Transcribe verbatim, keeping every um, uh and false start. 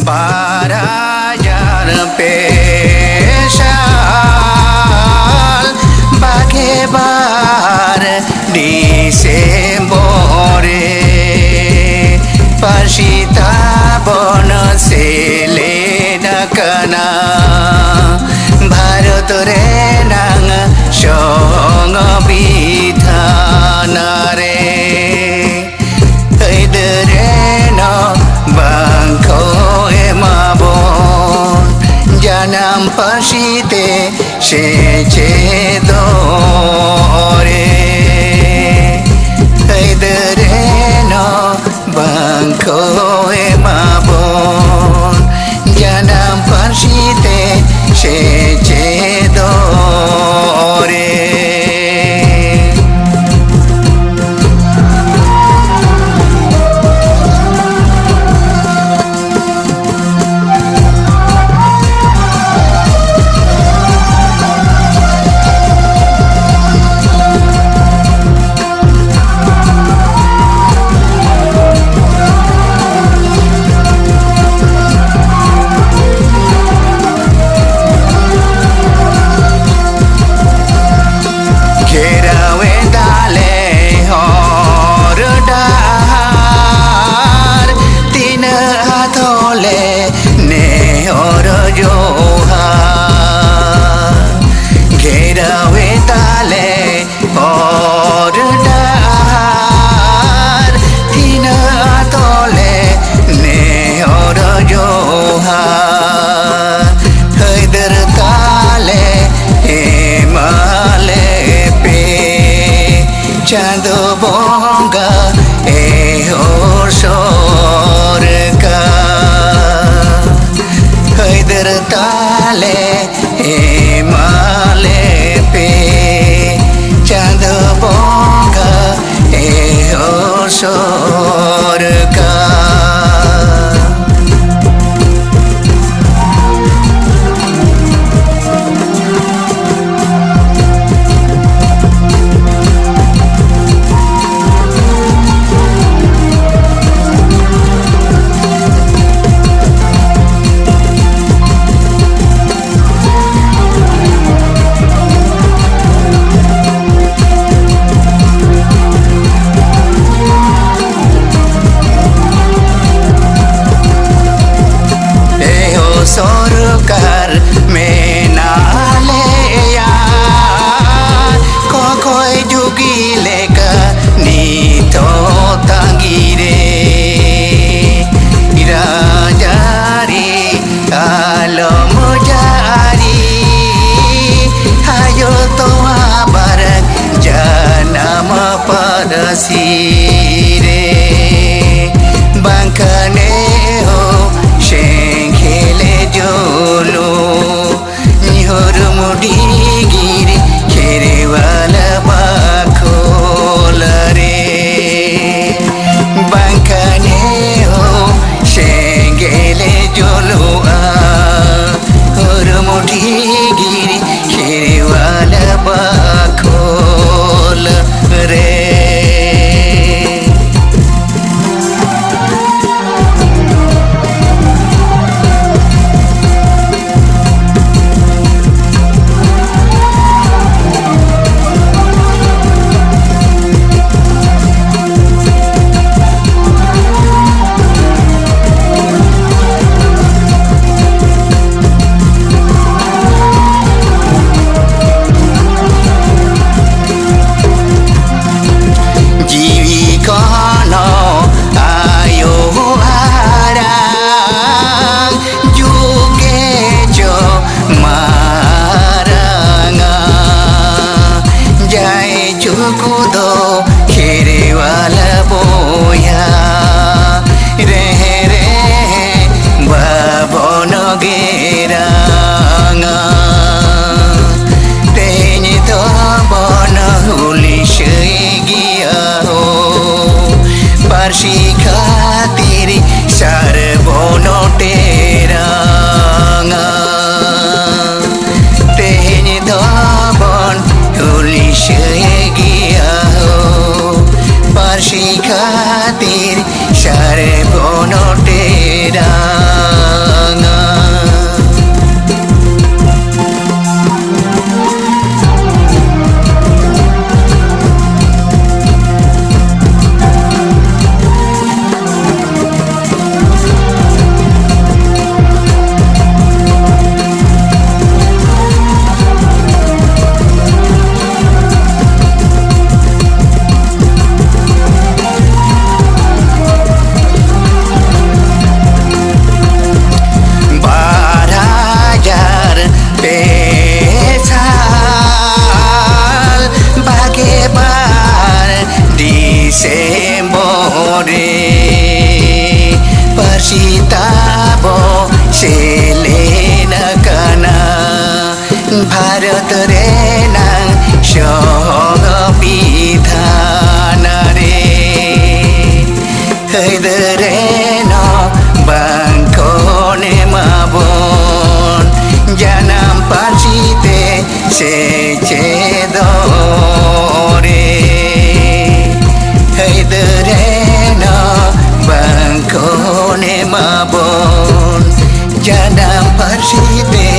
ᱵᱟᱨ ᱦᱟᱡᱟᱨ ᱯᱮ ᱥᱟᱞ ᱵᱟᱜᱮ ᱵᱟᱨ ᱰᱤᱥᱮᱢᱵᱚᱨ ᱨᱮ ᱯᱟᱹᱨᱥᱤ ᱛᱟᱵᱚᱱ ᱥᱮᱞᱮᱫ ᱟᱠᱟᱱᱟ ᱵᱷᱟᱨᱚᱛ ᱨᱮᱱᱟᱝ ᱥᱚᱝᱵᱤᱫᱷᱟᱱ ᱨᱮ᱾ ᱟᱹᱭᱫᱟᱹᱨ ᱮᱱ ᱵᱟᱝ ᱠᱚ ᱮᱢᱟᱵᱚᱱ ᱡᱟᱱᱟᱢ ᱯᱟᱹᱨᱥᱤ ᱛᱮ ᱥᱮᱪᱮᱫᱚᱜ ᱨᱮ᱾ ᱟᱹᱭᱫᱟᱹᱨ ᱮᱱ ᱵᱟᱝ ᱠᱚ ᱮᱢᱟᱵᱚᱱ ᱡᱟᱱᱟᱢ ᱯᱟᱹᱨᱥᱤ ᱛᱮ ᱥᱮᱪᱮᱫᱚᱜ ᱨᱮ᱾ ᱜᱷᱮᱨᱟᱣᱮᱫᱟᱞᱮ ᱦᱚᱨ ᱰᱟᱦᱟᱨ, ᱛᱤᱱᱟᱹᱜ ᱟᱫᱚᱞᱮ ᱱᱮᱦᱚᱨ ᱡᱚᱦᱟᱨ᱾ ᱜᱷᱮᱨᱟᱣᱮᱫᱟᱞᱮ ᱦᱚᱨ ᱰᱟᱦᱟᱨ, ᱛᱤᱱᱟᱹᱜ ᱟᱫᱚᱞᱮ ᱱᱮᱦᱚᱨ ᱡᱚᱦᱟᱨ᱾ ᱟᱹᱭᱫᱟᱹᱨ ᱛᱟᱞᱮ ᱮᱢᱟᱞᱮ ᱯᱮ, ᱪᱟᱸᱫᱚ ᱵᱚᱸᱜᱟ ᱮᱦᱚᱨ ᱥᱚᱨᱠᱟᱨ᱾ ᱟᱹᱭᱫᱟᱹᱨ ᱛᱟᱞᱮ ᱮᱢᱟᱞᱮ ᱯᱮ, ᱪᱟᱸᱫᱚ ᱵᱚᱸᱜᱟ ᱮᱦᱚᱨ ᱥᱚᱨᱠᱟᱨ᱾ ᱥᱤᱨᱮ ᱵᱟᱝᱠᱷᱟᱱᱮ ᱦᱚ ᱥᱮᱸᱜᱮᱞᱮ ᱡᱚᱞᱚ, ᱧᱤᱦᱚᱨᱢᱩᱰᱤ ᱜᱤᱨᱤ ᱠᱷᱮᱨᱣᱟᱞ ᱵᱟᱠᱷᱳᱞ ᱨᱮ ᱵᱟᱝᱠᱷᱟᱱᱮ ᱦᱚ ᱥᱮᱸᱜᱮᱞᱮ ᱡᱚᱞᱚᱜᱼᱟ᱾ ᱦᱚᱨᱢᱩᱰᱤ ᱜᱤᱨᱤ ᱠᱷᱮᱨᱣᱟᱞ ᱵᱟᱠᱷᱳᱞ ᱨᱮ᱾ ᱛᱟᱵᱚ ᱥᱮᱞᱮᱫ ᱟᱠᱟᱱᱟ ᱵᱷᱟᱨᱚᱛ ᱨᱮᱱᱟᱝ ᱥᱚᱝᱵᱤᱫᱷᱟᱱ ᱨᱮ᱾ ᱟᱹᱭᱫᱟᱹᱨ ᱮᱱ ᱦᱚᱸ ᱵᱟᱝ ᱠᱚ ᱮᱢᱟᱵᱚᱱ ᱡᱟᱱᱟᱢ ᱯᱟᱹᱨᱥᱤ ᱛᱮ ᱥᱮᱪᱮᱫᱚᱜ ᱨᱮ᱾ ᱟᱹᱭᱫᱟᱹᱨ ᱮᱱ ᱦᱚᱸ ᱵᱟᱝ ᱠᱚ ᱮᱢᱟᱵᱚᱱ ᱡᱟᱱᱟᱢ ᱯᱟᱹᱨᱥᱤ ᱛᱮ